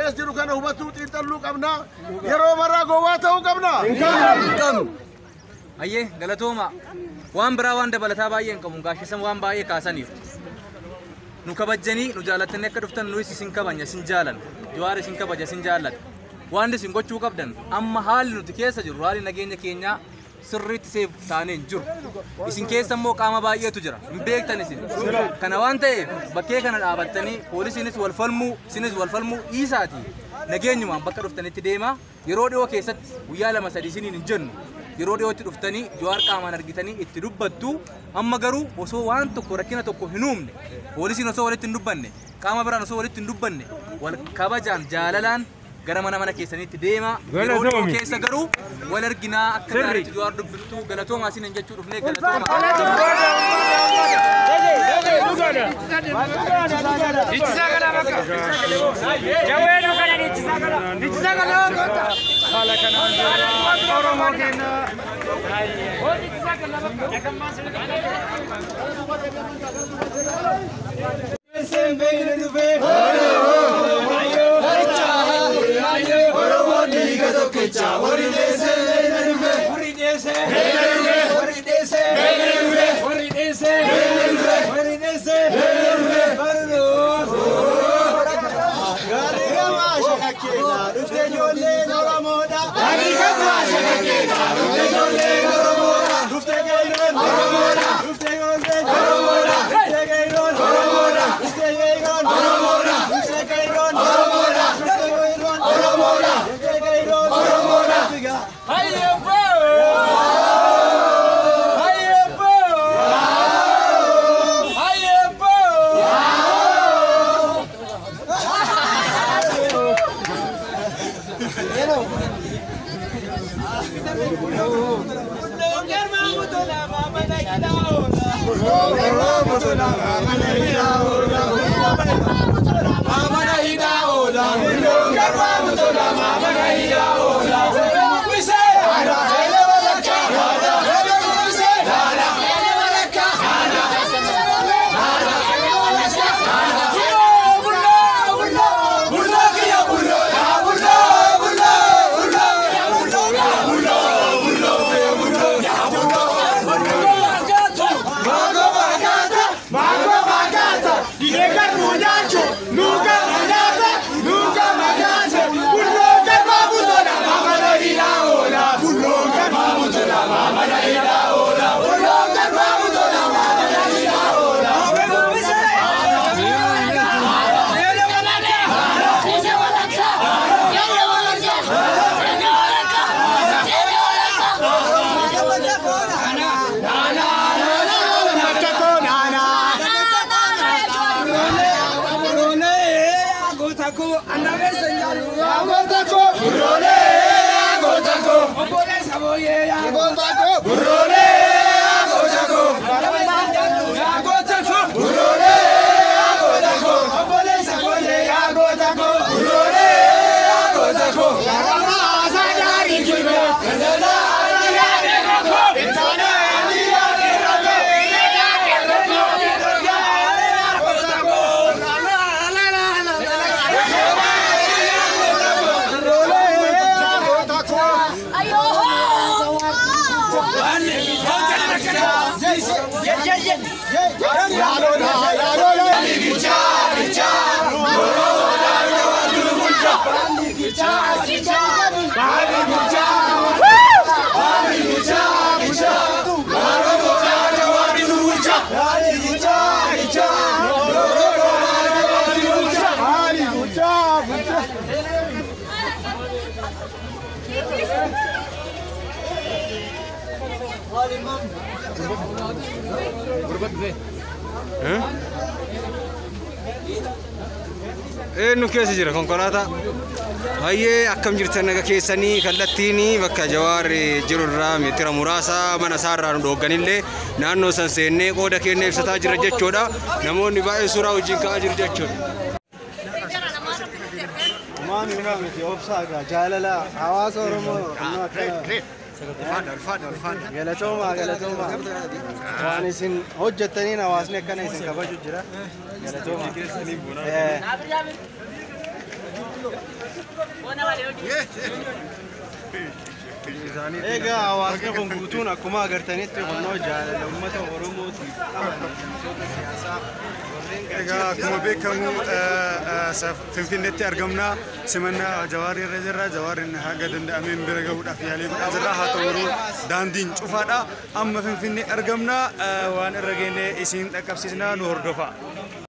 keessa jiru kana hubachuu xiinxalluu qabna. Yeroo maraa gowwaa ta'uu qabna. Hin qabnu. Ayyee galatooma. Waan biraa waan dabalataa baay'ee hin qabu. Gaashisan waan baay'ee kaasaniif. Nu kabajjanii nu jaalattanii akka dhuftan nuyis isin kabajna isin jaalanna. Jawaar isin kabaja isin jaallata. Waan isin gochuu qabdan amma haalli nuti keessa jirru haalli nageenya keenyaa sirriitti seef taanee hin jiru. Isin keessa immoo qaama baay'eetu jira. Hin beektan isin. Kana waan ta'eef bakkee kana dhaabattanii poolisiinis wal falmuu isinis wal falmuu dhiisaati. Nageenyumaan bakka dhuftanitti deemaa yeroo dhiyoo keessatti guyyaa 2 3 isiniin hin jennu. Yeroo dhiyootti dhuftanii Jawaar qaamaan argitanii itti dubbattu. Amma garuu osoo waan tokko rakkina tokko hin uumne poolisiin osoo walitti hin dubbanne qaama biraan osoo walitti hin dubbanne wal kabajaan jaalalaan gara mana mana keessanitti deema. Yeroo dhiyoo keessa garuu wal arginaa akka gaariitti Jawaar dubbiftu galatoomaa isiniin jechuu dhufnee galatoomaa. Eenyu keessa jira konkolaataa? Baay'ee akkam jirtan naga keessanii kallattiin bakka Jawaar jiru irraa meetira muraasa mana isaarraa nu dhoogganillee naannoo san seennee qooda keenya ibsataa jira jechuudha. Namoonni baay'ee suuraa wajjin ka'aa jiru jechuudha. Maami miti obsaagaa jaalala hawaasa Oromoo galatooma galatooma waan isin hojjettaniin hawaasni akkana isin kabaju jira galatooma. Egaa hawaasni kun guutuun akkuma agartanitti honnoo jaalala uummata Oromootiif qaban miseensota siyaasaa warreen Egaa akkuma beekamu Finfinneetti argamna. Simannaa Jawaarii irra jirra. Jawaariin haga danda'ameen bira gahuudhaaf yaalii godhaa jirra. Haa ta'u garuu daandiin cufaadha. Amma Finfinnee argamna. Waan irra geenye isin dhaqqabsiisna, nu hordofa.